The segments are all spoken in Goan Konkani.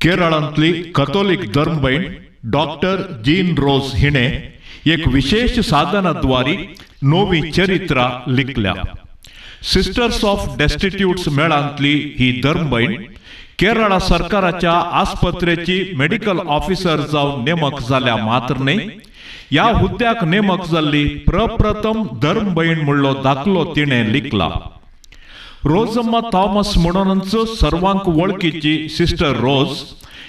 केरळांतली कथोलिक धर्मबैण डॉक्टर जीन रोज हिणे एक विशेष साधनाद्वारे नवी चरित्रा लिखल्या. सिस्टर्स ऑफ डेस्टिट्यूट्स मेळांतली ही धर्मबैण केरळ सरकाराच्या आस्पत्रेची मेडिकल ऑफिसर जावन नेमक जाल्या मात्र न्हय, ह्या हुद्द्याक नेमक जाल्ली प्रप्रथम धर्मबैण म्हणलो दाखलो तिणें लिखला. रोजम्मा थॉमस म्हणूनच सर्वांक वळखीची सिस्टर रोज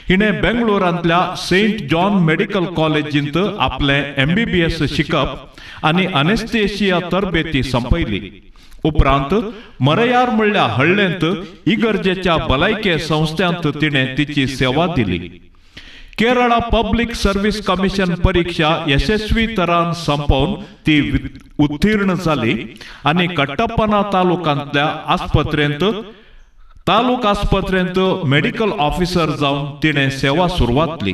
हिणें बेंगलोरांतल्या सेंट जॉन मेडिकल कॉलेजींत आपलें MBBS शिकप आनी अनेस्थेशिया तरबेती संपयली. उपरांत मरयार म्हणल्या हळ्ळेंत इगर्जेच्या भलायके संस्थांत तिणें तिची सेवा दिली. केरळा पब्लिक सर्व्हिस कमिशन परीक्षा यशस्वी तरान संपोवन ती उत्तीर्ण जाली आनी कट्टप्पना तालुकांतल्या आस्पत्रेंत तालुक आस्पत्रेंत मेडिकल ऑफिसर जावन तिणें सेवा सुरवातली.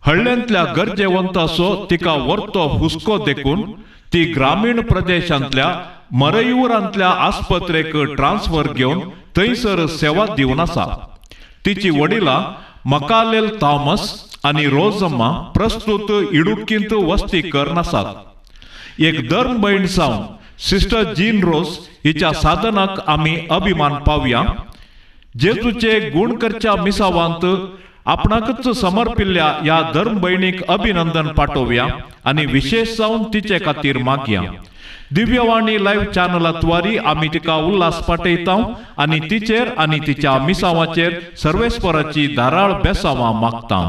हळ्ळेंतल्या गरजेवंताचो तिका वर्तो हुस्को देखून ती ग्रामीण प्रदेशांतल्या मरयूरांतल्या आस्पत्रेक ट्रान्सफर घेवन थंयसर सेवा दिवन आसा. तिची वडिलां मकालेल थॉमस आनी रोजम्मा प्रस्तुत इडुक्कींत वस्ती करन आसात. एक धर्मबैण जावन सिस्टर जीन रोज हिच्या साधनाक आमी अभिमान पावया. जेजूचे गुण करच्या मिसावांत आपणाकच समर्पिल्ल्या ह्या धर्मबैणीक अभिनंदन पाठोवया आनी विशेष जावन तिचे खातीर मागया. दिव्यवाणी लायव्ह चॅनलाद्वारे आमी तिका उल्हास पाठयता आनी तिचेर आनी तिच्या मिसावाचेर सर्वेस्पराची धाराळ बेसावां मागता.